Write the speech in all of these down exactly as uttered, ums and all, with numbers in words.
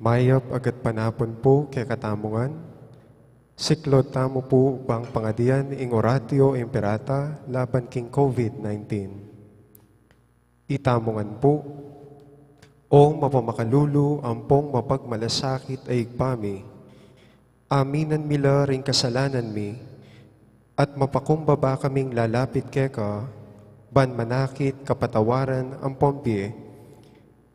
Mayap a gatpanapun pu kekatamu ngan. Siklaud tamu pu bang pangadian ing Oratio Imperata laban king COVID nineteen. Itamu ngan pu. O mapamakalulu ampong mapagmalasakit a Ibpa mi, aminan mi la ring kasalanan mi, at mapakumbaba kaming lalapit keka, ban manakit kapatawaran ampong bie.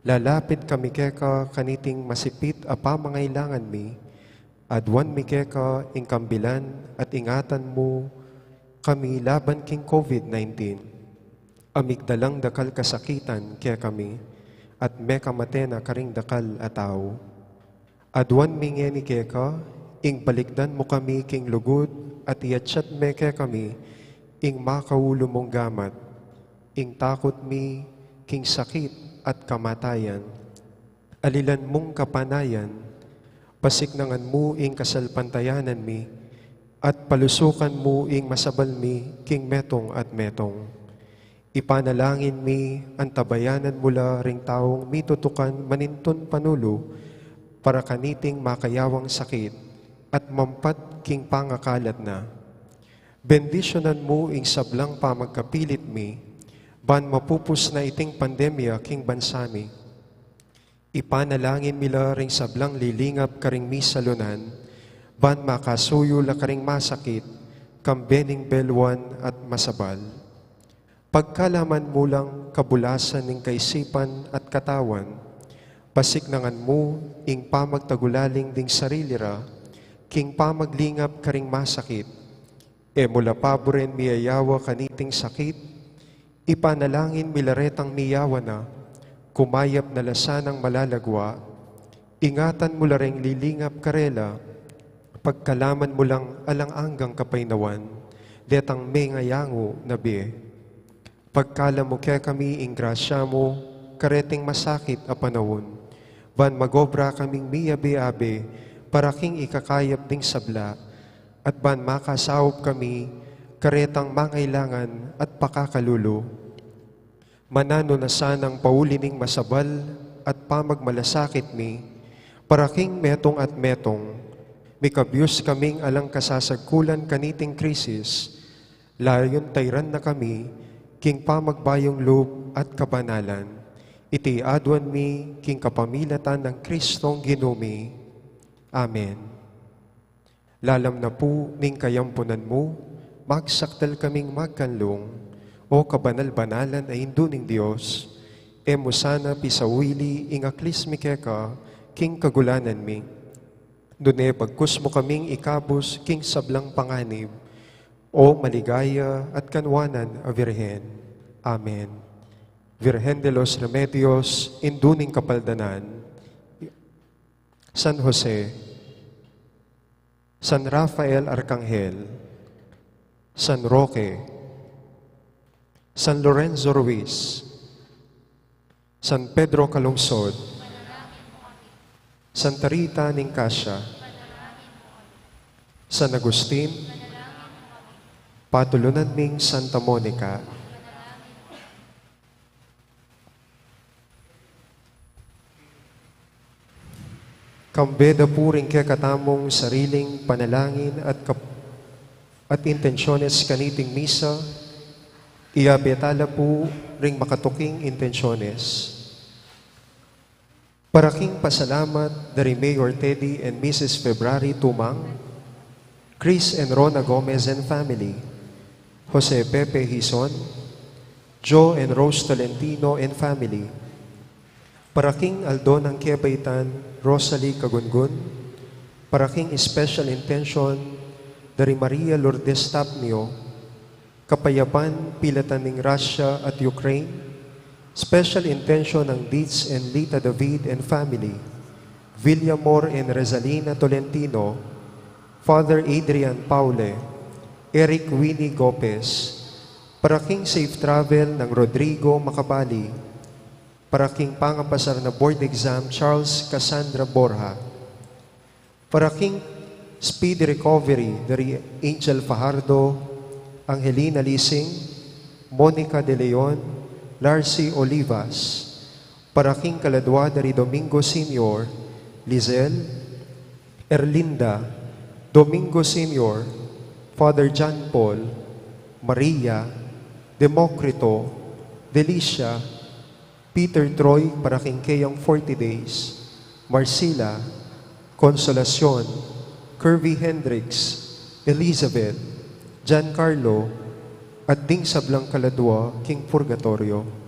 Lalapit kami keka kaniting masipit a pamangailangan mi, aduan mi keka ing kambilan at ingatan mu kami laban king COVID nineteen. A migdalang dakal kasakitan kekami, at mekamate na karing dakal a tau. Aduan mi ngeni keka, ing balikdan mu kami king lugud, at iatsat me kekami ing makaulu mung gamat, ing takut mi king sakit at kamatayan. Alilan mung kapanayan, pasiknangan mu ing kasalpantayanan mi, at palusukan mu ing masabal mi king metung at metung. Ipanalangin mi, antabayanan mu la ring taung mitutukan manintun panulu para kaniting makayawang sakit at mampat king pangakalat na. Bendisyunan mu ing sablang pamagkapilit mi, ban mapupus na iting pandemya king bansa mi. Ipanalangin mi la ring sablang lilingap karing misalunan, ban makasuyu la karing masakit, kambe ning belwan at masabal. Pagkalaman mu lang kabulasan ning kaisipan at katawan, pasiknangan mu ing pamagtagulaling ding sarili ra, king pamaglingap karing masakit, e mu la paburen miyayawa kaniting sakit, ipanalangin mi la retang miyawa na, kumayap na la sanang malalagwa, ingatan mu la reng lilingap karela, pagkalaman mu lang alang anggang kapaynawan, detang mengayangu na bie. Pagkalub mu kekami ing grasya mu, kareting masakit a panaun, ban magobra kaming miyabe-abe, para king ikakayap ding sabla, at ban makasaup kami, karetang mangailangan at pakakalulu. Mananu na sanang pauli ning masabal at pamagmalasakit mi, para king metung at metung, mikabyus kaming alang kasasagkulan kaniting krisis, layun tairan na kami, king pamagbayung lub at kabanalan. Iti aduan mi, king kapamilatan nang Kristong Ginu mi. Amen. Lalam na pu ning kayampunan mu, magsakdal kaming magkanlung, O kabanal-banalan a Indu ning Dios, e mu sana pisawili ing aklis mi keka king kagulanan mi. Nune bagkus mu kaming ikabus king sablang panganib, O maligaya at kanwanan a Virgen. Amen. Virgen de los Remedios, Indu ning Kapaldanan, San Jose, San Rafael Arcangel, San Roque, San Lorenzo Ruiz, San Pedro Calungsod, Santa Rita ning Cascia, San Agustin, patulunan ming Santa Monica. Kambe da pu ring kekatamung sariling panalangin at kap-, at intensyones kaniting misa, iyabe tala pu ring makatuking intensyones. Para king pasalamat dari Mayor Teddy and Missus February Tumang, Chris and Rona Gomez and family, Jose Pepe Hizon, Joe and Rose Tolentino and family. Para king aldo nang kebaitan, Rosalie Kagungun. Para king special intention dari Maria Lourdes Tapnio, Kapayapan pilatan ning Russia at Ukraine. Special intention nang Dids and Lita David and family, Villamor and Rezalina Tolentino, Father Adrian Paule, Eric Winnie Gopez. Para king safe travel nang Rodrigo Macabali. Para king pangapasar na board exam, Charles Cassandra Borja. Para king speedy recovery dari Angel Fajardo, Angelina Lising, Monica De Leon, Larcy Olivas. Para king kaladwa dari Domingo Senior, Lizelle, Erlinda, Domingo Senior, Father John Paul, Maria, Democrito, Delicia, Peter Troy para king keyang forty days, Marcela, Consolacion, Kirby Hendricks, Elizabeth, Giancarlo, at ding sablang kaladwa king purgatorio.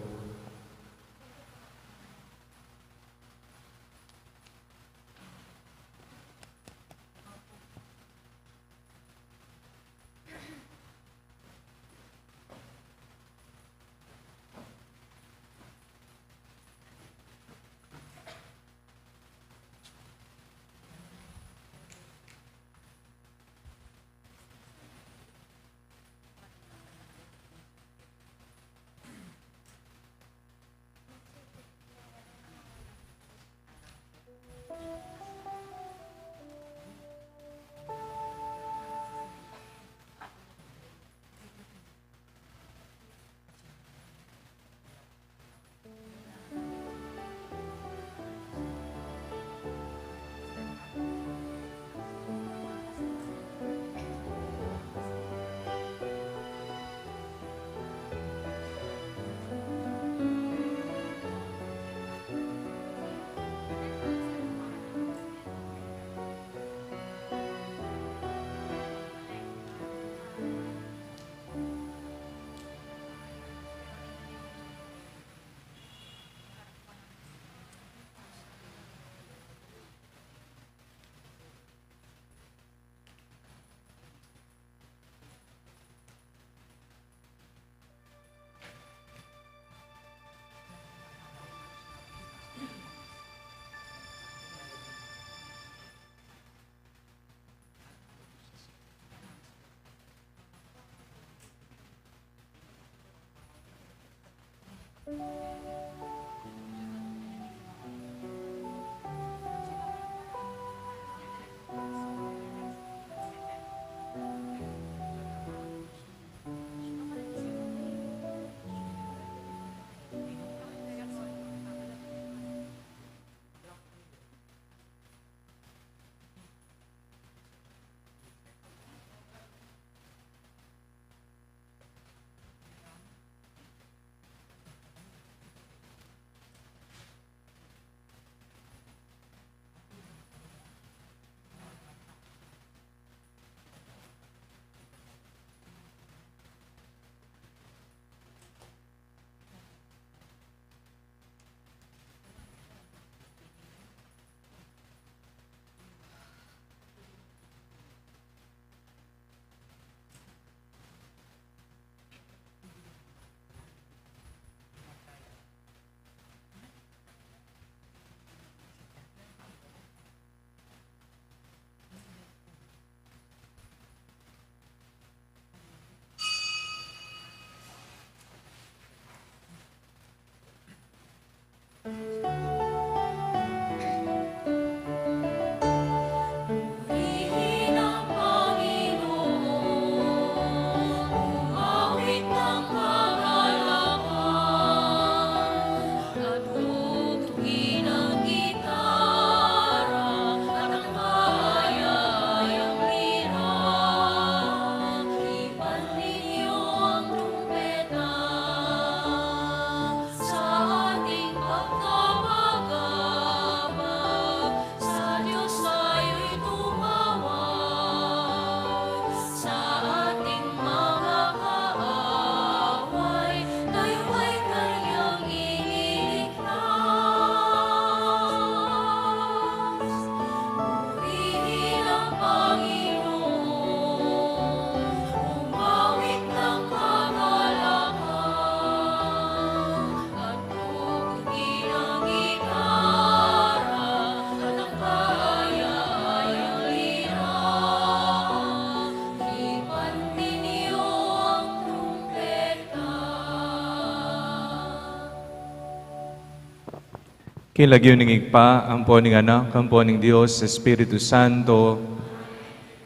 King lagyu ning Ibpa, ampo ning Anak, ampo ning Dios Espiritu Santo.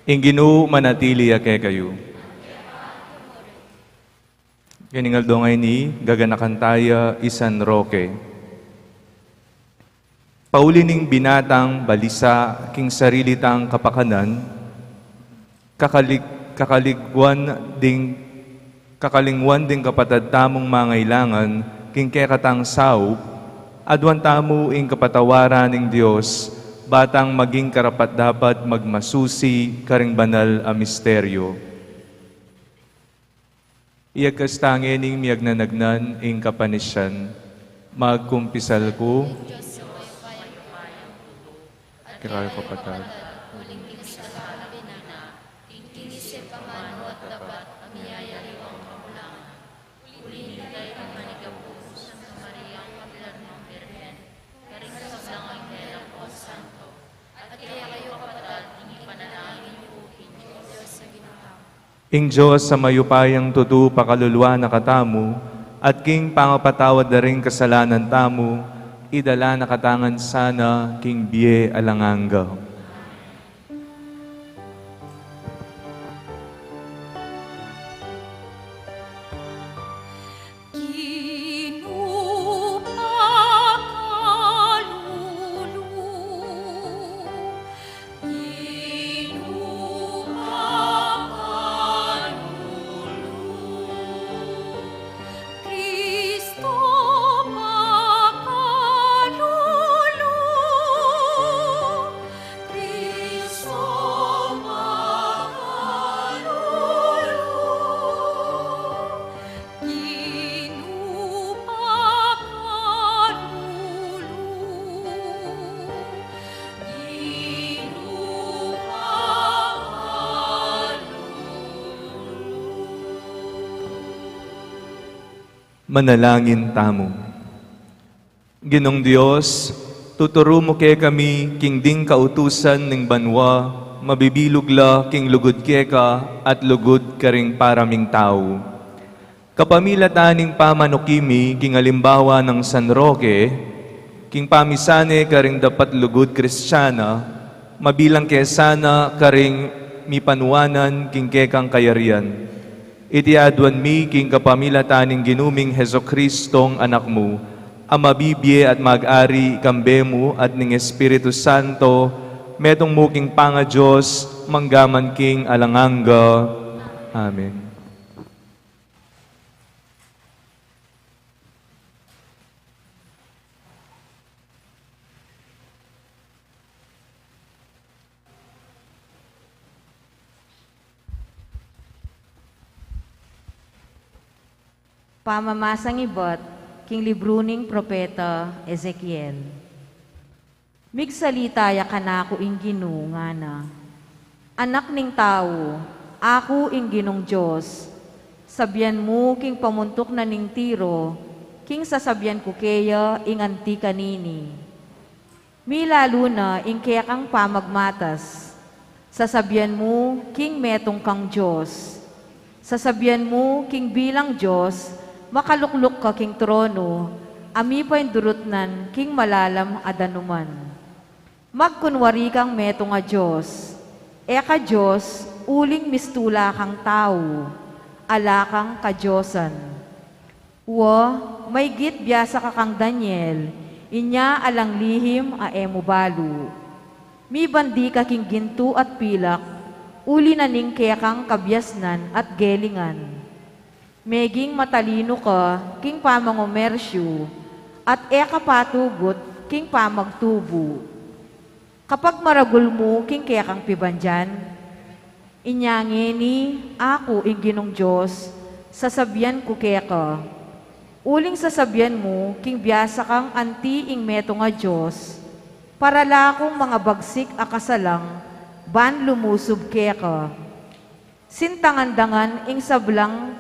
Ing Ginu manatili ya kekayu. Kening aldo ngeni, gaganakan taya i San Roque. Pauli ning binatang balisa king sarili tang kapakanan, kakalig-, kakalingwan ding, kakalingwan ding kapatad tamung mangailangan king kekatang saup, aduan tamu ing kapatawaran ning Dios, ba tang maging karapat-dapat magmasusi karing banal a misteryo. Iyagkas ta ngening miyagnanagnan ing kapanisian. Magkumpisal ku. Kekayu kapatad. Ing Dios a mayupayang tutu pakaluluan na katamu, at king pangapatawad da ring kasalanan tamu, idala na katamu ngan sana king bie alang angga. Manalangin tamu. Ginung Dios, tuturu mu kekami king ding kautusan ning banua, mabibilug la king lugud keka at lugud karing para ming tau. Kapamilatan ning pamanuki mi king alimbawa nang San Roque, king pamisane karing dapat lugud Kristiana, mabilang ke sana karing mipanuanan king kekang kayarian. Iti aduan mi king kapamilatan ning Ginu ming Jesucristong Anak mu, a mabibie at mag-ari kambe mu at ning Espiritu Santo, metung mu king pangaDios, mangga man king alang angga. Amen. Pamamasang ibat king libru ning propeta Ezekiel. Migsalita ya kanaku ing Ginu, ngana: Anak ning tau, aku ing Ginung Dios. Sabian mu king pamuntuk na ning Tiro, king sasabian ku keya ing anti kanini. Milalu na ing kekang pamagmatas. Sasabian mu king metung kang Dios. Sasabian mu king bilang Dios, makalukluk ka king tronu, a mipaindurutnan king malalam a danuman. Magkunwari kang metung a dios. E ka Dios, uling mistula kang tau, ala kang kadiosan. Wa, maygit biasa ka kang Daniel, inya alang lihim a e mu balu. Mibandi ka king gintu at pilak, uli na ning kekang kabiasnan at gelingan. Meging matalinu ka king pamangomersyu, at e ka patugut king pamagtubu. Kapagmaragul mu king kekang pibandian, inya ngeni, aku ing Ginung Dios, sasabian ku keka. Uling sasabian mu king biasa kang anti ing metung a dios, para la kung mangabagsik a kasalang ban lumusub keka. Sintangan da ngan ing sablang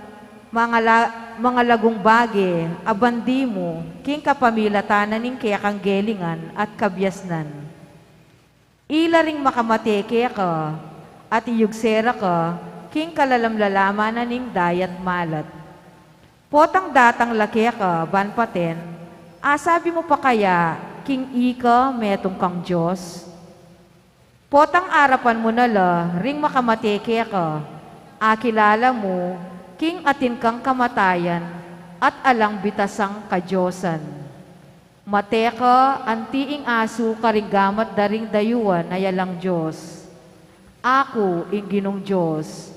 mangala-, mangalagung bage a bandi mu king kapamilatan na ning kekang gelingan at kabiasnan. Ila ring makamate keka, at iyugse ra ka king kalalam-lalaman na ning dayat malat. Potang datang la keka ban paten, asabi mu pa kaya king ika metung kang Dios? Potang arapan mu na la ring makamate keka, akilala mu king atin kang kamatayan at alang bitasang kadiosan. Mate ka anti ing asu karing gamat da ring dayuan a yalang dios. Aku ing Ginung Dios,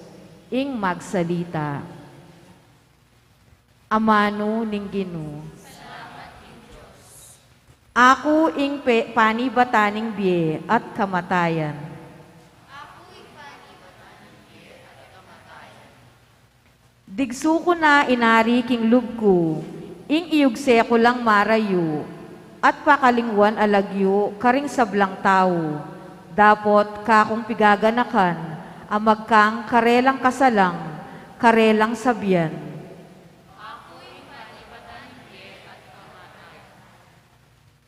ing magsalita. Amanu ning Ginu. Aku ing pe-, panibatan ning bie at kamatayan. Digsu ku na inari king lub ku, ing iyugse ku lang marayu, at pakalingwan a lagyu karing sablang tau, dapot kakung pigaganakan a magkang karelang kasalang, karelang sabian.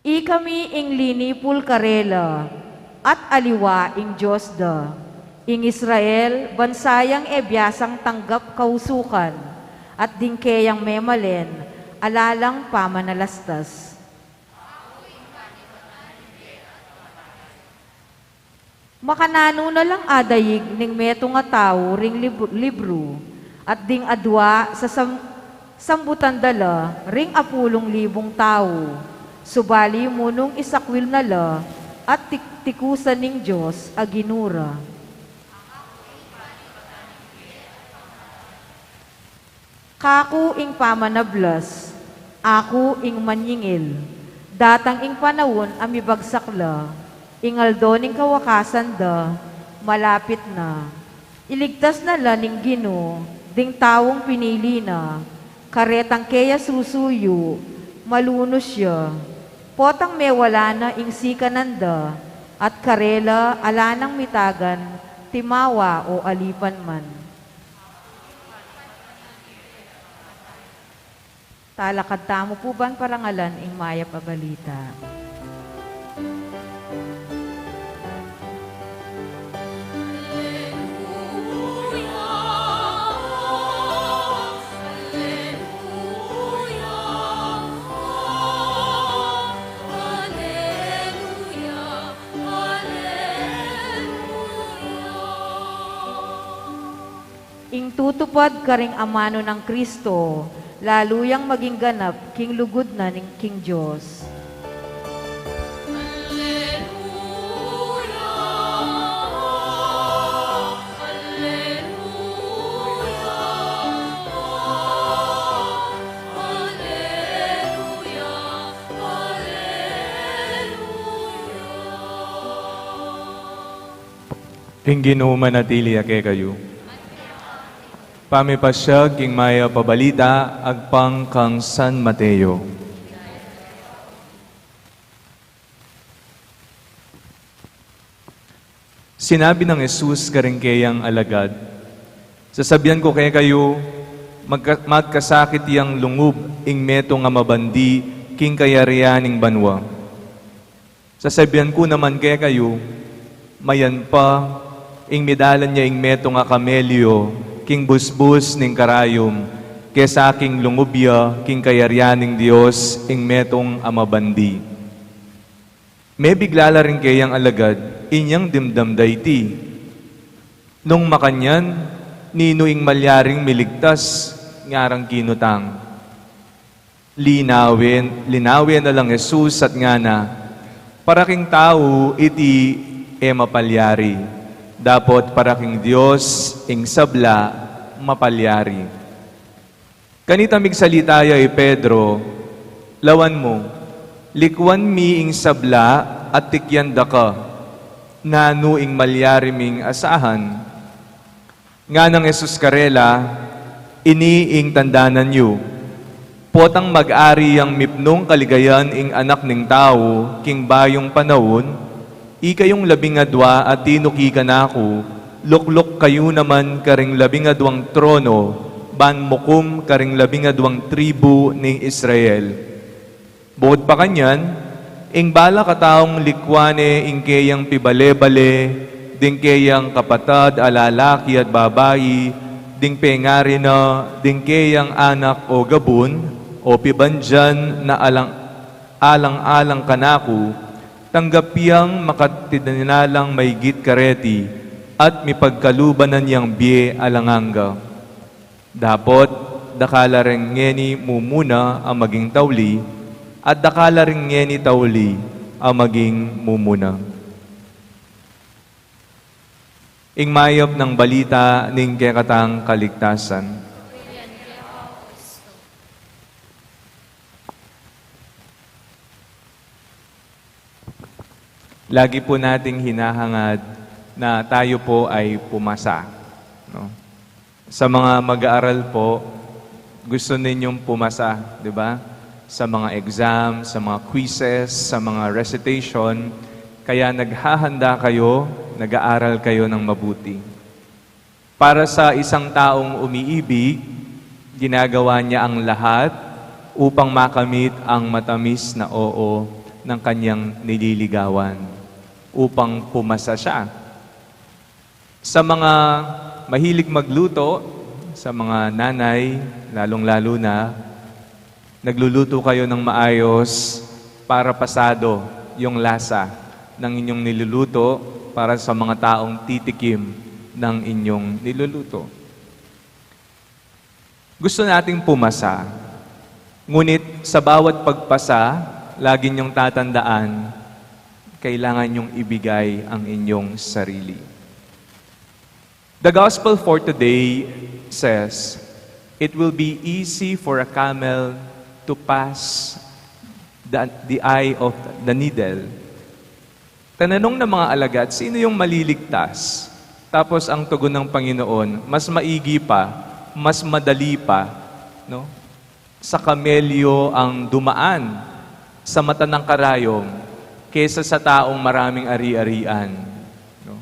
Ikami ing linipul karela, at aliwa ing Dios da. Ing Israel, bansa yang e biasang tanggap kausukan, at ding keyang memalen, ala lang pamanalastas. Makananu na lang adaig ning metung a tau ring lib-, libru, at ding adua sasam-, sambutan da la ring apulung libung tau, subali mu nung isakwil na la at tik-, tikusan ning Dios a Ginu ra. Kaku ing pamanablas, aku ing manyingil. Datang ing panaun a mibagsak la, ing aldo ning kawakasan da, malapit na. Iligtas na la ning Ginu ding taung pinili na, karetang keya susuyu, malunus ya. Potang mewala na ing sikanan da, at karela ala nang mitagan timawa o alipan man. Talakad tamu pu ban parangalan ing mayap a balita. Tutupad karing amanu nang Kristo, lalu yang maging ganap king lugud na ning king Dios. Ing Ginu manatili ya kekayu. Pamipasyag king mayap a balita agpang kang San Mateo. Sinabi nang Jesus karing keyang alagad, "Sasabian ku kekayu, magka-, magkasakit yang lungub ing metung a mabandi king kayarian ning banua. Sasabian ku naman kekayu, mayan pa ing midalan ya ing metung a kamelyo king busbus ning karayum, kesa king lungub ya king kayarian ning Dios ing metung a mabandi." Mebigla la ring keyang alagad inyang dimdam da iti. Nung makanyan, ninu ing malyaring miligtas? Ngarang kinutang. Linawen, linawen na lang Jesus at ngana, "Para king tau iti e mapalyari, dapot para king Dios ing sabla mapalyari." Kanita migsalita ya i Pedro, "Lawan mu, likwan mi ing sabla at tikyan da ka, nanu ing malyari ming asahan?" Nganang Jesus karela, "Ini ing tandanan yu, potang mag-ari yang mipnung kaligayan ing Anak ning Tau king bayung panaun, ikayung labing adwa a tinuki kanaku, lukluk kayu naman karing labing adwang trono, ban mukum karing labing adwang tribu ning Israel. Bukud pa kanyan, ing balak a taung likwan ne ing keyang pibale-bale, ding keyang kapatad a lalaki at babai, ding pengari na, ding keyang anak o gabun, o pibandian na alang-alang kanaku, tanggap yang makatidinalang maigit kareti, at mipagkaluban yang bie alang angga. Dapot, dakal la ring ngeni mumuna a maging tauli, at dakal la ring ngeni tauli a maging mumuna." Ing mayap nang balita ning kekatang kaligtasan. Lagi po nating hinahangad na tayo po ay pumasa, no? Sa mga mag-aaral po, gusto ninyong pumasa, di ba? Sa mga exam, sa mga quizzes, sa mga recitation, kaya naghahanda kayo, nag-aaral kayo ng mabuti. Para sa isang taong umiibig, ginagawa niya ang lahat upang makamit ang matamis na oo ng kanyang nililigawan, upang pumasa siya. Sa mga mahilig magluto, sa mga nanay, lalong-lalo na, nagluluto kayo ng maayos para pasado yung lasa ng inyong niluluto para sa mga taong titikim ng inyong niluluto. Gusto nating pumasa, ngunit sa bawat pagpasa, lagi niyong tatandaan, kailangan niyong ibigay ang inyong sarili. The gospel for today says, "It will be easy for a camel to pass the, the eye of the needle." Tinanong ng mga alagad, "Sino yung maliligtas?" Tapos ang tugon ng Panginoon, "Mas maigi pa, mas madali pa, no, sa kamelyo ang dumaan sa mata ng karayom kesa sa taong maraming ari-arian." No?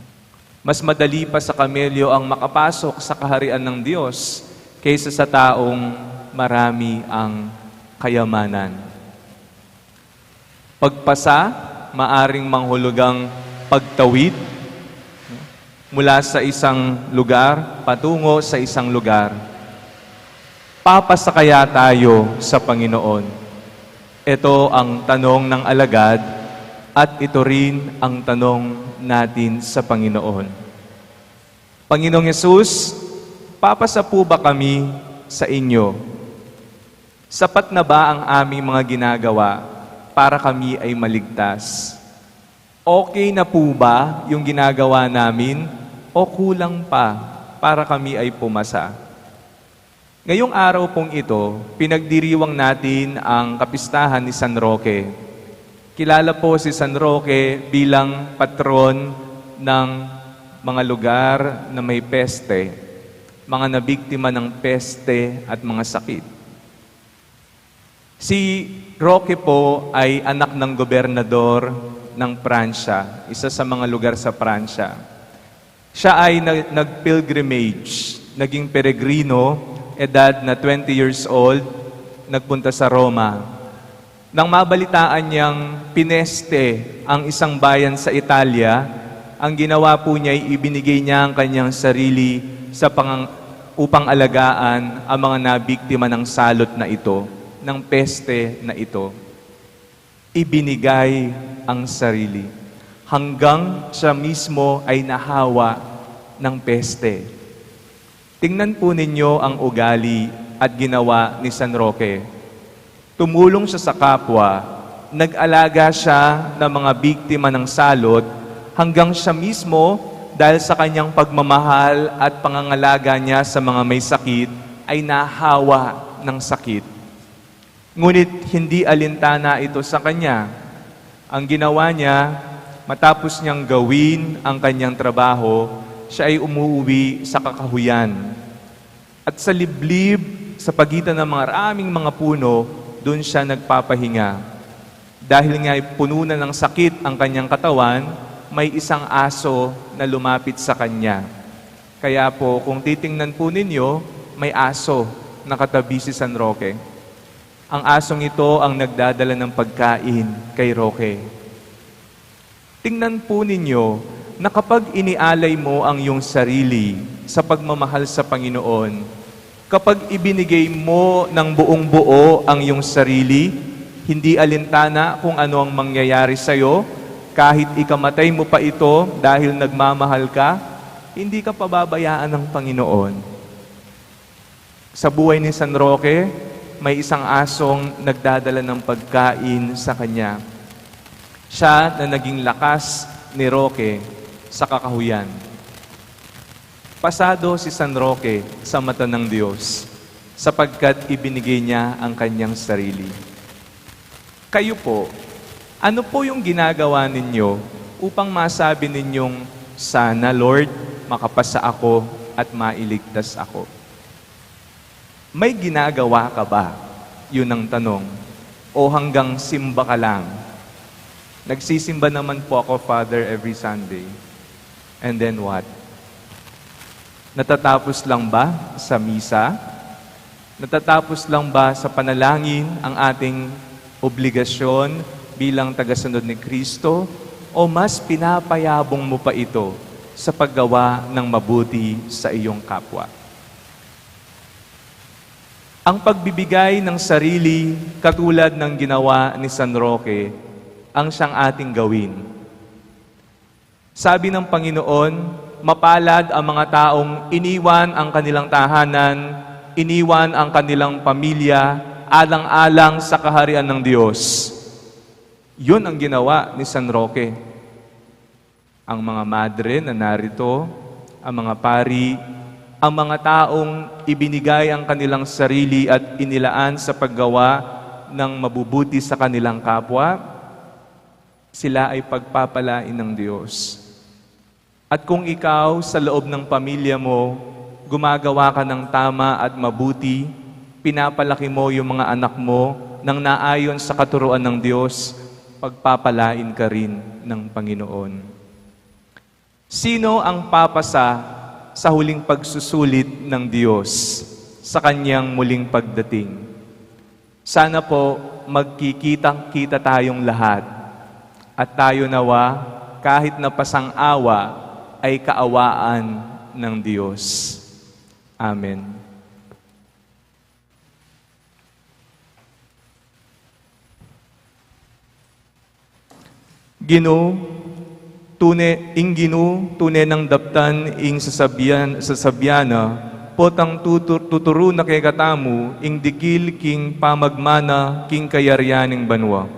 Mas madali pa sa kamelyo ang makapasok sa kaharian ng Diyos kaysa sa taong marami ang kayamanan. Pagpasa, maaring manghulugang pagtawid mula sa isang lugar patungo sa isang lugar. Papasa kaya tayo sa Panginoon? Ito ang tanong ng alagad at ito rin ang tanong natin sa Panginoon. Panginoong Yesus, Papasa po ba kami sa inyo? Sapat na ba ang aming mga ginagawa para kami ay maligtas? Okay na po ba yung ginagawa namin o kulang pa para kami ay pumasa? Ngayong araw pong ito, pinagdiriwang natin ang kapistahan ni San Roque. Kilala po si San Roque bilang patron ng mga lugar na may peste, mga nabiktima ng peste at mga sakit. Si Roque po ay anak ng gobernador ng Pransya, isa sa mga lugar sa Pransya. Siya ay na-, nag-pilgrimage, naging peregrino, edad na twenty years old, nagpunta sa Roma. Nang mabalitaan niyang pineste ang isang bayan sa Italia, ang ginawa po niya ay ibinigay niya ang kanyang sarili sa pangang-, upang alagaan ang mga nabiktima ng salot na ito, ng peste na ito. Ibinigay ang sarili, hanggang siya mismo ay nahawa ng peste. Tingnan po ninyo ang ugali at ginawa ni San Roque. Tumulong siya sa kapwa, nag-alaga siya ng mga biktima ng salot, hanggang siya mismo, dahil sa kanyang pagmamahal at pangangalaga niya sa mga may sakit, ay nahawa ng sakit. Ngunit hindi alintana ito sa kanya. Ang ginawa niya, matapos niyang gawin ang kanyang trabaho, siya ay umuwi sa kakahuyan. At sa liblib, sa pagitan ng maraming mga puno, doon siya nagpapahinga. Dahil nga'y puno na ng sakit ang kanyang katawan, may isang aso na lumapit sa kanya. Kaya po, kung titingnan po ninyo, may aso nakatabi si San Roque. Ang asong ito ang nagdadala ng pagkain kay Roque. Tingnan po ninyo na kapag inialay mo ang iyong sarili sa pagmamahal sa Panginoon, kapag ibinigay mo ng buong-buo ang iyong sarili, hindi alintana kung ano ang mangyayari sa iyo, kahit ikamatay mo pa ito dahil nagmamahal ka, hindi ka pababayaan ng Panginoon. Sa buhay ni San Roque, may isang asong nagdadala ng pagkain sa kanya. Siya na naging lakas ni Roque sa kakahuyan. Pasado si San Roque sa mata ng Diyos, sapagkat ibinigay niya ang kanyang sarili. Kayo po, ano po yung ginagawa ninyo upang masabi ninyong, "Sana, Lord, makapasa ako at mailigtas ako"? May ginagawa ka ba? Yun ang tanong. O hanggang simba ka lang? Nagsisimba naman po ako, Father, every Sunday. And then what? Natatapos lang ba sa misa? Natatapos lang ba sa panalangin ang ating obligasyon bilang tagasunod ni Kristo? O mas pinapayabong mo pa ito sa paggawa ng mabuti sa iyong kapwa? Ang pagbibigay ng sarili, katulad ng ginawa ni San Roque, ang siyang ating gawin. Sabi ng Panginoon, "Mapalad ang mga taong iniwan ang kanilang tahanan, iniwan ang kanilang pamilya, alang-alang sa kaharian ng Diyos." Yun ang ginawa ni San Roque. Ang mga madre na narito, ang mga pari, ang mga taong ibinigay ang kanilang sarili at inilaan sa paggawa ng mabubuti sa kanilang kapwa, sila ay pagpapalain ng Diyos. At kung ikaw, sa loob ng pamilya mo, gumagawa ka ng tama at mabuti, pinapalaki mo yung mga anak mo nang naayon sa katuruan ng Diyos, pagpapalain ka rin ng Panginoon. Sino ang papasa sa huling pagsusulit ng Diyos sa kanyang muling pagdating? Sana po magkikitang-kita tayong lahat at tayo nawa, kahit na pasang-awa, ay kaawaan ng Diyos. Amen. Ginu, tune, ing Ginu, tune nang daptan ing sasabian, sasabian na, Potang tutur-, tuturu na kekatamu ing dikil king pamagmana king kayarian ning banua.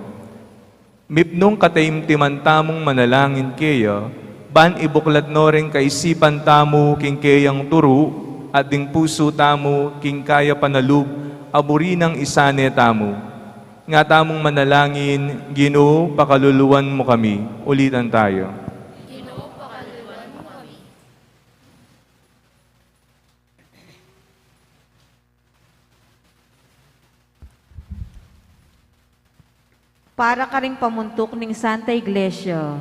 Mipnung kataimtiman tamung manalangin keya, ban ibuklat no ring kaisipan tamu king keyang turu, at ding pusu tamu king kaya panalub a buri nang isane tamu. Nga tamung manalangin, Ginu, pakaluluan mu kami. Ulitan tayo. Ginu, pakaluluan mu kami. Para karing pamuntuk ning Santa Iglesia,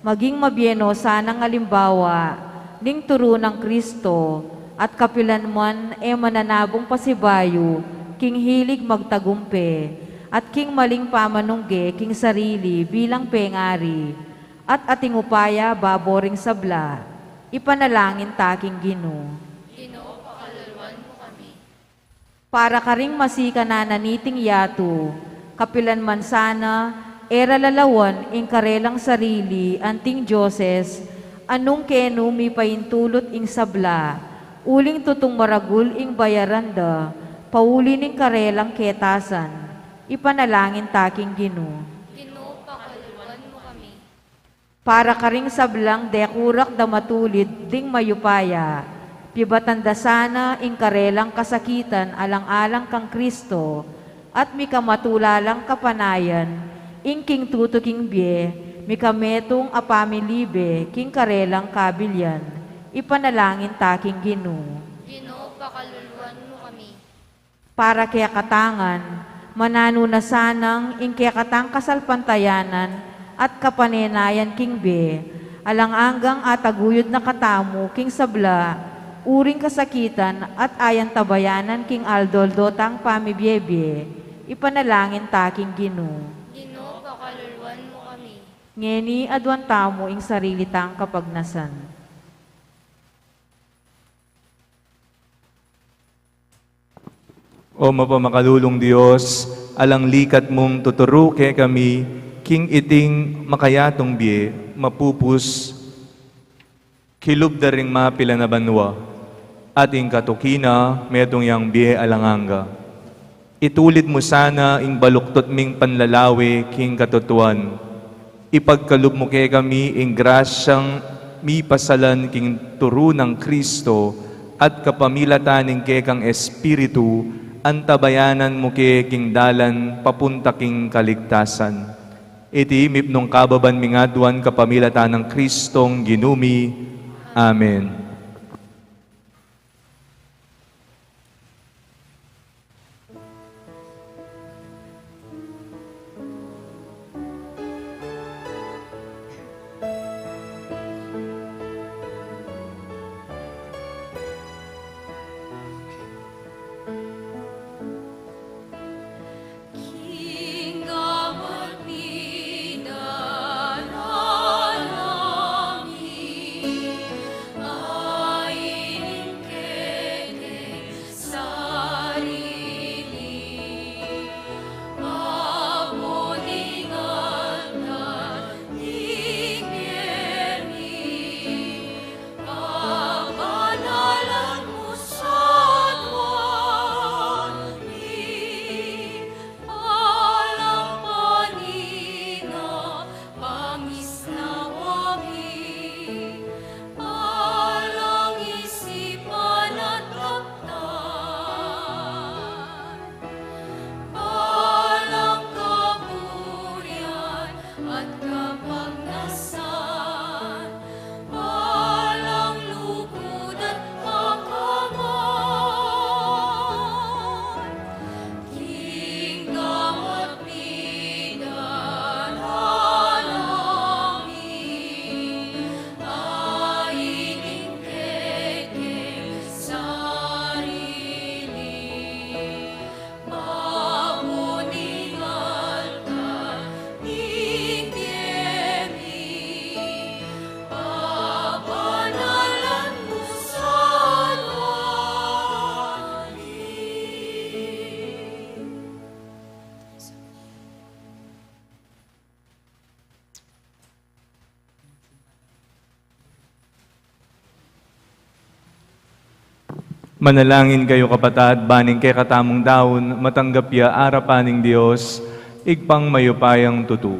maging mabie no sanang alimbawa ning turu nang Kristo, at kapilan man e mananabung pasibayu king hilig magtagumpe, at king maling pamanungge king sarili bilang pengari, at ating upaya babo ring sabla. Ipanalangin ta king Ginu. Ginu, pakaluluan mu kami. Para karing masikan a naniting yatu, kapilan man sana e ra lalawan ing karelang sarili anting dioses, a nung kenu mipaintulut ing sabla, uling tutung maragul ing bayaran da pauli ning karelang ketasan. Ipanalangin ta king Ginu. Ginu, pakaluluan mu kami. Para karing sablang dekurak da matulid ding mayupaya, pibatan da sana ing karelang kasakitan alang-alang kang Kristo, at mikamatula lang kapanayan ing king tutuking bie, mikametung a pamilibe king karelang kabilian. Ipanalangin ta king Ginu. Ginu, pakaluluan mu kami. Para kekatang ngan, mananu na sanang ing kekatang kasalpantayanan at kapanenayan king bie, alang anggang ataguyud na katamu king sabla uring kasakitan at ayantabayanan king aldo-aldo tang pamibie-bie. Ipanalangin ta king Ginu. Ginu, pakaluluan mu kami. Ngeni aduan tamu ing sarili tang kapagnasan. O mapamakalulung Dios, alang likat mung tuturu kekami king iting makayatung bie, mapupus kilub da ring mapilan a banua, at ing katuki na metung yang bie alang angga. Itulid mu sana ing baluktot ming panlalawe king katutuan. Ipagkalub mu kekami ing grasyang mipasalan king turu nang Kristo, at kapamilatan ning kekang Espiritu, antabayanan mu ke king dalan papunta king kaligtasan. Iti mipnung kababan mi ngan aduan kapamilatan nang Kristong Ginu mi. Amen. Manalangin kayu, kapatad, ban ing kekatamung daun matanggap ya arapan ning Dios, Ibpang mayupayang tutu.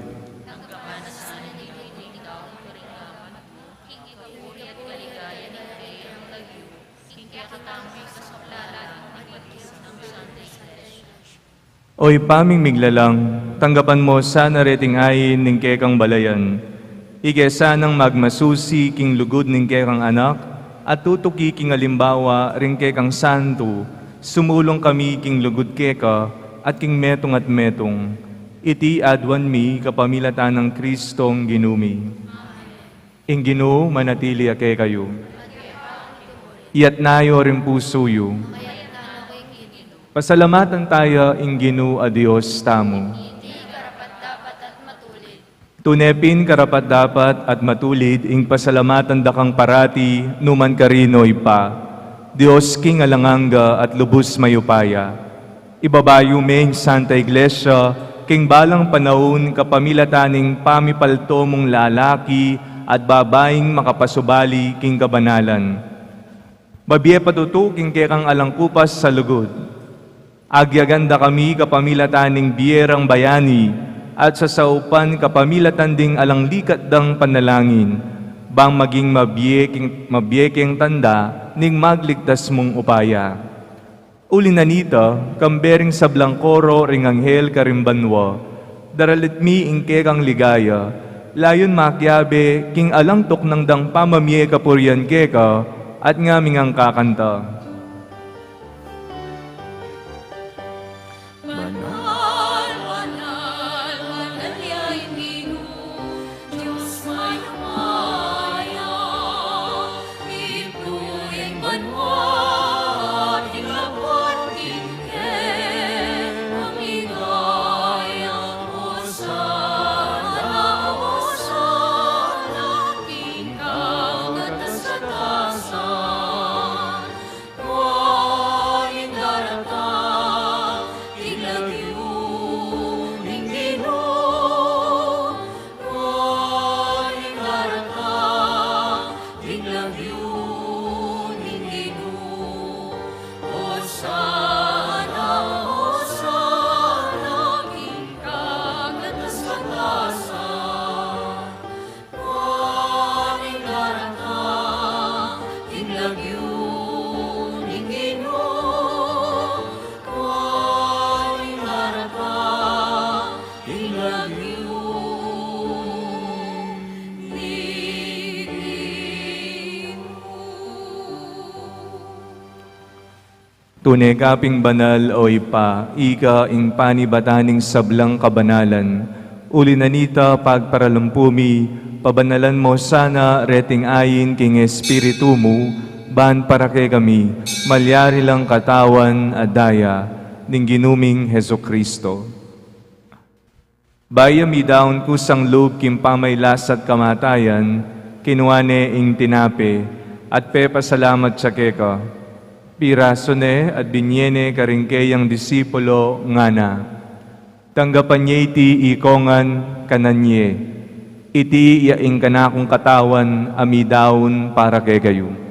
O Ibpa ming miglalang, tanggapan mu sana reting ain ning kekang balayan. Ike sanang magmasusi king lugud ning kekang Anak, at tutuki king alimbawa ring kekang santu, sumulung kami king lugud keka at king metung at metung. Iti aduan mi kapamilatan nang Kristong Ginu mi. Ing Ginu manatili ya kekayu. Iyatas yu ring pusu yu. Pasalamatan taya ing Ginu a Dios tamu. Tune pin karapat-dapat at matulid ing pasalamatan da kang parati, nukarin man, O Ibpa, Dios king alang angga at lubus mayupaya. Ibabayu me ing Santa Iglesia king balang panaun kapamilatan ning pamipalto mung lalaki at babaing makapasubali king kabanalan. Mabie pa tutu king kekang alang kupas a lugud. Agyagan da kami kapamilatan ning bie rang bayani at sasaupan kapamilatan ding alang likat dang panalangin, bang maging mabie king, mabie keng tanda ning magligtas mung upaya. Uli na nita, kambe ring sablang koro ring anghel karing banua, daralit mi ing kekang ligaya, layun makiabe king alang tuknang dang pamamie kapurian keka, at ngaming angkakanta. Banal, banal, banal ya ing Ginu, Dios mayupaya, ibtu ing banua, ing labuad king kekang ligaya. Hosana, Hosana king kagatasan. Nuan ing daratang king lagyu ning Ginu. Nuan ing daratang king lagyu ning Ginu. Hosana, Hosana king kagatasan. Nuan ing daratang king lagyu ning Ginu. Nuan ing daratang king lagyu ning Ginu. Tune ka pin banal, O Ibpa, ika ing panibatan ning sablang kabanalan. Uli na nita, pagparalampu mi, pabanalan mu sana reting ain king Espiritu mu, ban para kekami malyari lang katawan at daya ning Ginu ming Jesucristo. Bayu ya midaun kusang lub king pamaglasat kamatayan, kinua ne ing tinape, at pepasalamat ya keka. Pirasu ne at binie ne karing keyang disipulo, ngana: Tanggapan ye iti ikongan, kanan ye. Iti ya ing kanakung katawan a midaun para kekayu.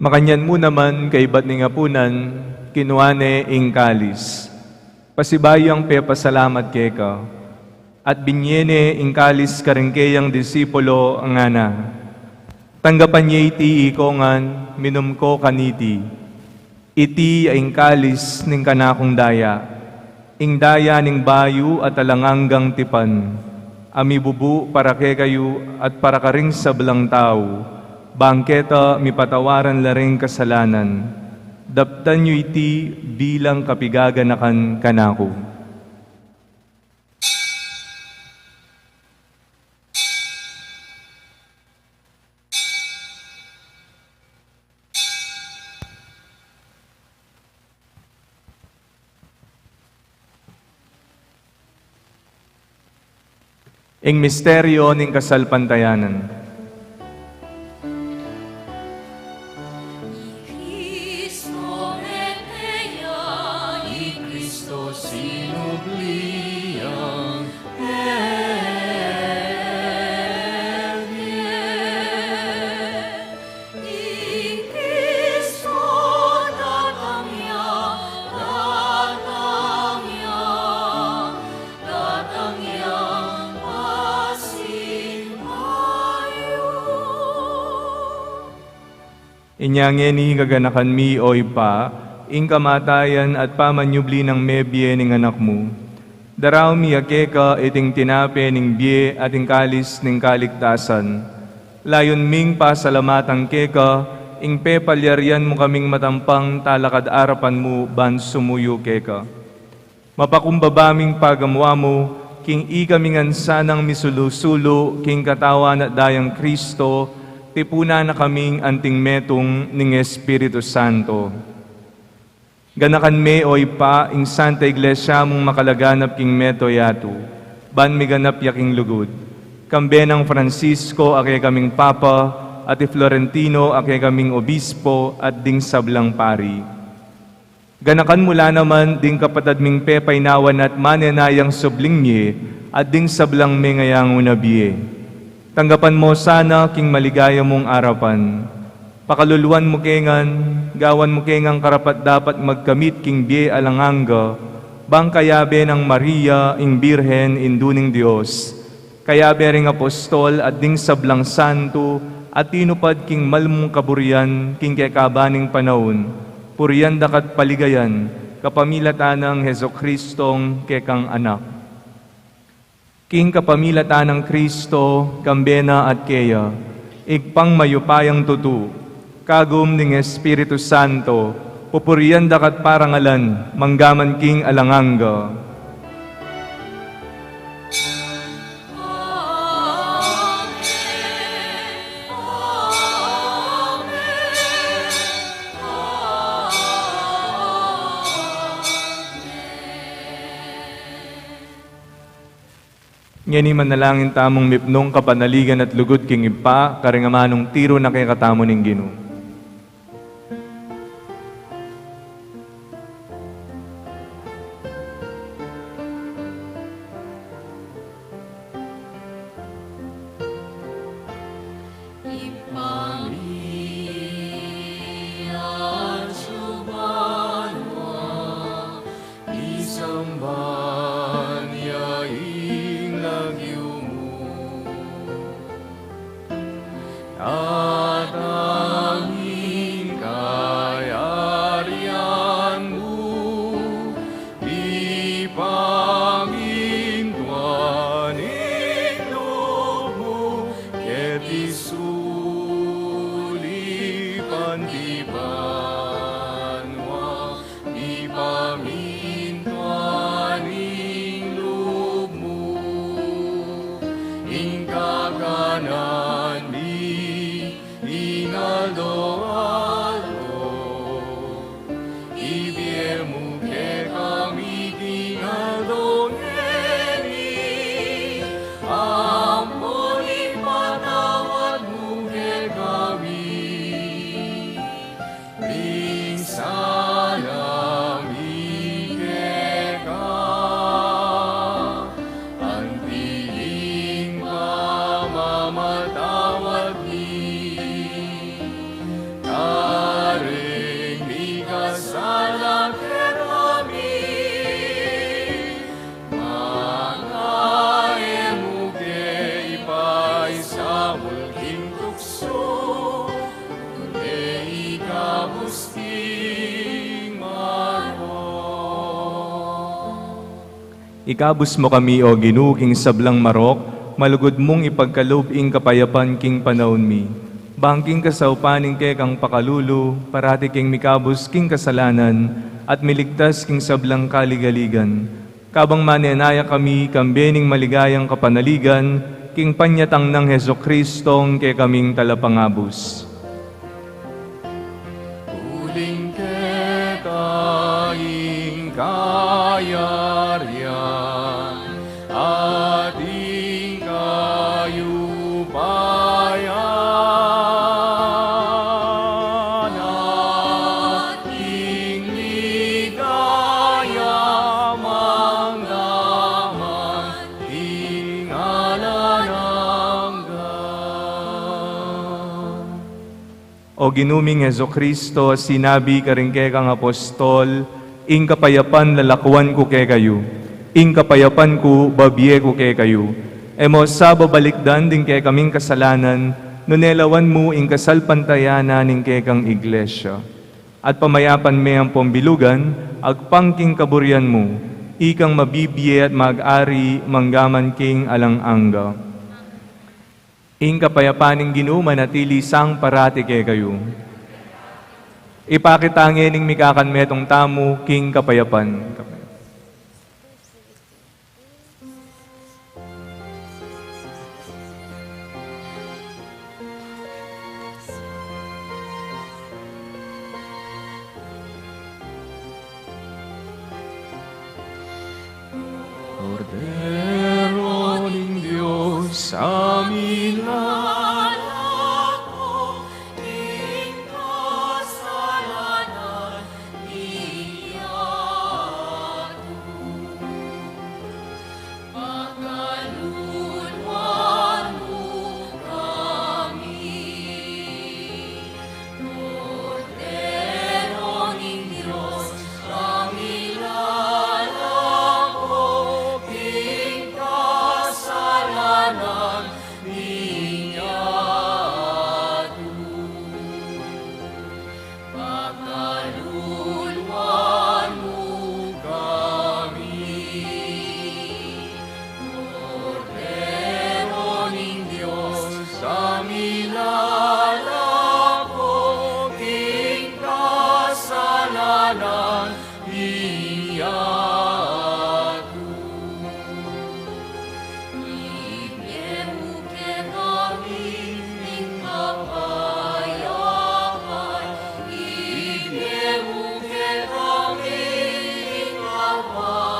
Makanyan mu naman, kaibat ning apunan, kinua ne ing kalis. Pasibayu yang pepasalamat keka, at binie ne ing kalis karing keyang disipulo, ngana: Tanggapan ye iti ikongan, minum ko kaniti. Iti ya ing kalis ning kanakung daya, ing daya ning bayu at alang anggang tipan, a mibubu para kekayu at para karing sablang tau, bang keta mipatawaran la ring kasalanan. Daptan yu iti bilang kapigaganakan kanaku. Ing misteryo ning kasalpantayanan. Cristo mete ya, i Cristo sinubli yang mebie. I Cristo datang ya, datang ya, datang ya, pasibayu. Inya ngeni, gaganakan mi, o Ibpa, ing kamatayan at pamanyubli nang mebie ning Anak mu. Daraun mi ya keka iting tinape ning bie at ing kalis ning kaligtasan. Layun ming pasalamatan keka ing pepalyarian mu kaming matampang talakad arapan mu ban sumuyu keka. Mapakumbaba ming pagamuan mu king ikami ngan sanang misulu-sulu king Katawan at Dayang Cristo, tipunan na kaming anting metung ning Espiritu Santo. Ganakan me, o Ibpa, ing Santa Iglesia mung makalaganap king mabilug a yatu, ban miganap ya king lugud. Kambe nang Francisco a kekaming Papa, at i Florentino a kekaming Obispo, at ding sablang pari. Ganakan mu la naman ding kapatad ming pepainawa na at manenayang subling mie, at ding sablang mengayang una bie. Tanggapan mu sana king maligaya mung arapan. Pakaluluan mu ke ngan, gawan mu ke ngan karapat-dapat magkamit king bie alang angga, bang kayabe nang Maria, ing Birhen, Indu ning Dios, kayabe ring apostol at ding sablang santo a tinupad king mal mung kaburian king kekaban ning panaun, purian da ka at paligayan, kapamilatan nang Jesucristong kekang Anak. King kapamilatan nang Cristo, kambe na at keya, Ibpang mayupayang tutu, kagum ning Espiritu Santo, pupurian da ka at parangalan, mangga man king alang angga. Ngeni manalangin tamung mipnung kapanaligan at lugud king Ibpa, karing amanung tiru na kekatamu ning Ginu. Ibpa mi, atsu ka banua, misamban ya ing lagyu mu. Datang ing kayarian mu, mipamintuan ing lub mu, keti sulip anti banua. Mipamintuan ing lub mu, ing kakanan mi king aldo-aldo. Ibie mu kekami king aldo ngeni, ampon ipatawad mu kekami ing sala mi keka, anti ing pamamatawad mi kareng mikasala kekami. Manga e mu ke ipaisaul king tuksu, nune ikabus king marok. Ikabus mu kami, O Ginu, king sablang marok, malugud mung ipagkalub ing kapayapan king panaun mi. Bang king kasaupan ning kekang pakalulu, parati keng mikabus king kasalanan, at miligtas king sablang kaligaligan. Kabang manenaya kami kambe ning maligayang kapanaligan, king panyatang nang Jesucristong kekaming Talapangabus. Uling keka ing kayarian, at ing O Ginu ming Jesucristo, sinabi karing kekang apostol, "Ing kapayapan lalakwan ku kekayu, ing kapayapan ku babie ku kekayu." E mu sa babalikdan ding kekaming kasalanan, nune lawan mu ing kasalpantayanan ning kekang iglesia. At pamayapan me ampong bilugan, agpang king kaburian mu, ikang mabibie at mag-ari manggaman king alang angga. Ing kapayapan ning Ginu manatili sang parati kekayu. Ipakit ta ngening mikakanmetung tamu king kapayapan. Kordero ning Dios, a milalako king kasalanan ning yatu. Pakaluluan mu kami, Kordero ning Dios, a milalako king kasalanan ning yatu. Pakaluluan mu kami, Kordero ning Dios, a milalako king kasalanan ning yatu. Ibie mu kekami ing kapayapan, ibie mu kekami ing kapayapan.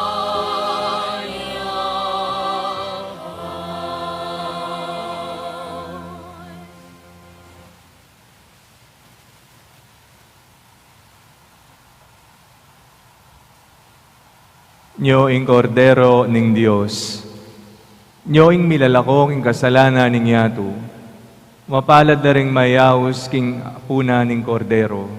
Nyo ing Kordero ning Dios. Nyo ing milalako king kasalanan ning yatu. Mapalad la ring mayaus king apunan ning Kordero.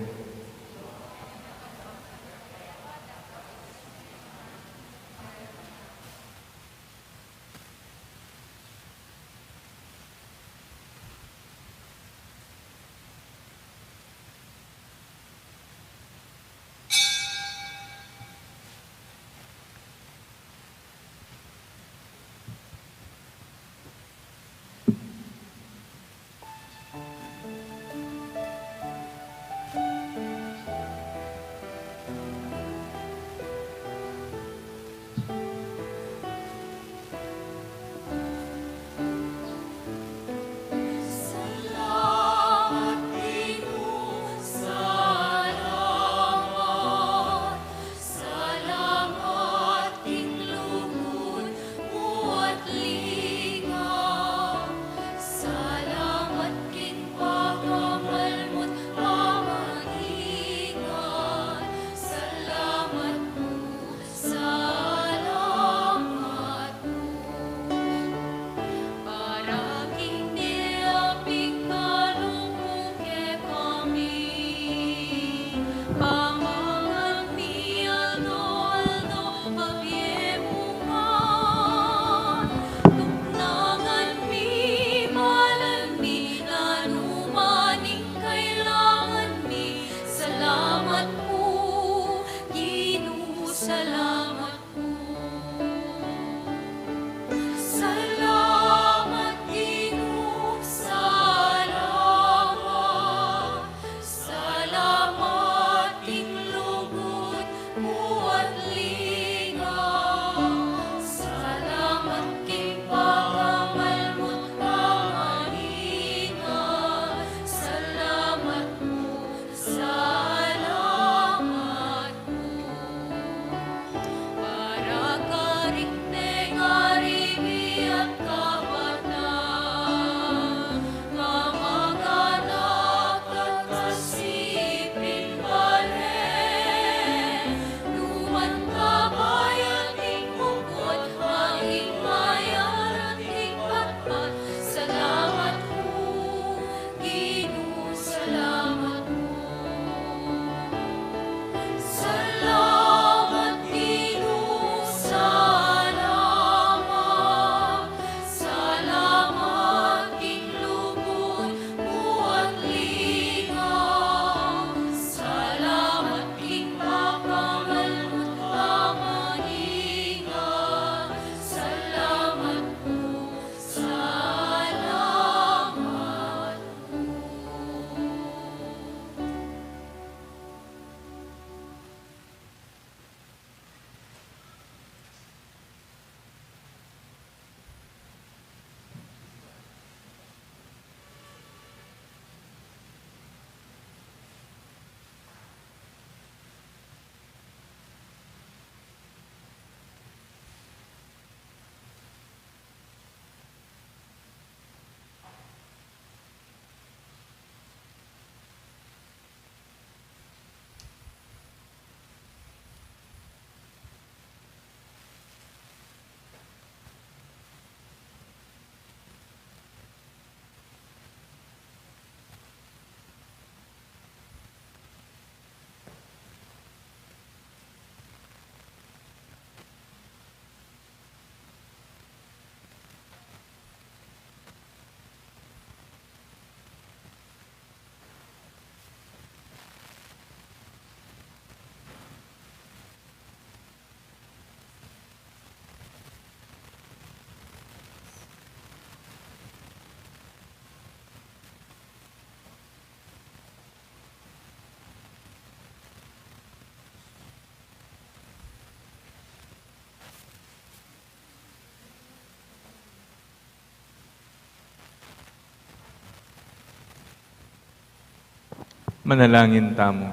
Manalangin tamu.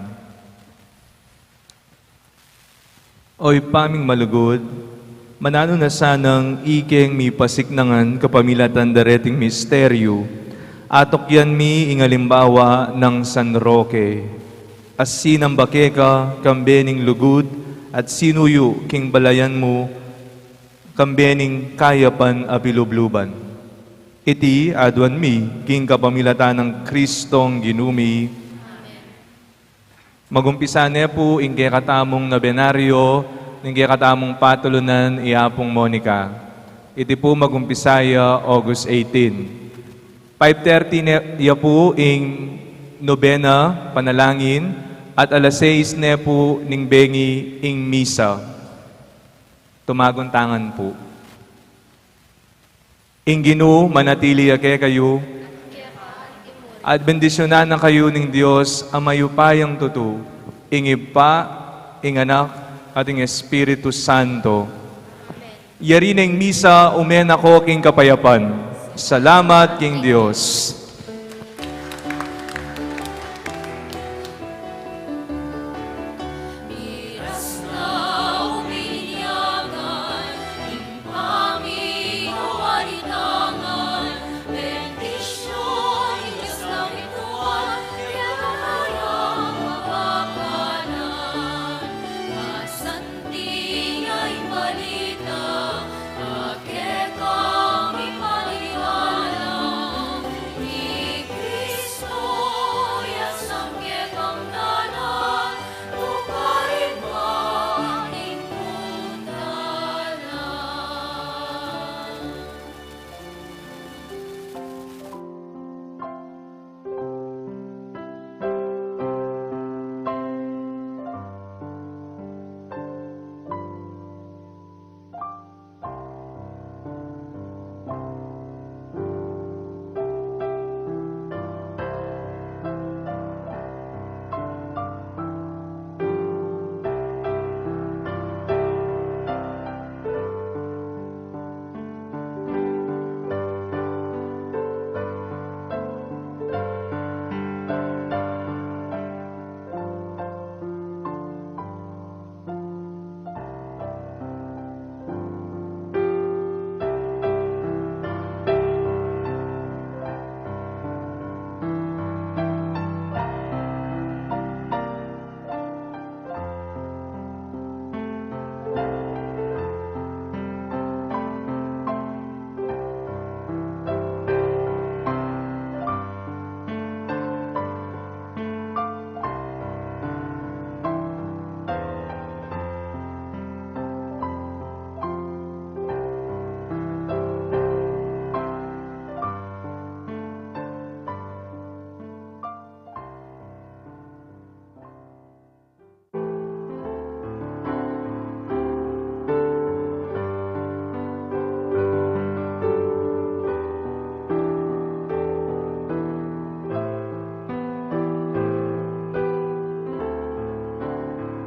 O Ibpa ming malugud, mananu na sanang ikeng mipasiknangan kapamilatan dareting misteryu, atukyan mi ing alimbawa nang San Roque. Asinamba keka kambe ning lugud at sinuyu king balayan mu kambe ning kayapan a bilubluban. Iti aduan mi king kapamilatan nang Kristong Ginu mi. Magumpisa ne pu ing kekatamung nobenaryo ning kekatamung patulunan i Apung Monica. Iti pu magumpisa ya August eighteen. Five thirty ne ya pu ing nobena panalangin at alas sais ne pu ning bengi ing misa. Tumagun tangan pu. Ing Ginu manatili ya kekayu. At bendisyunan na kayu ning Dios a mayupayang tutu, ing Ibpa, ing Anak, at ing Espiritu Santo. Yari na ing misa, ume na ko king kapayapan. Salamat king Dios.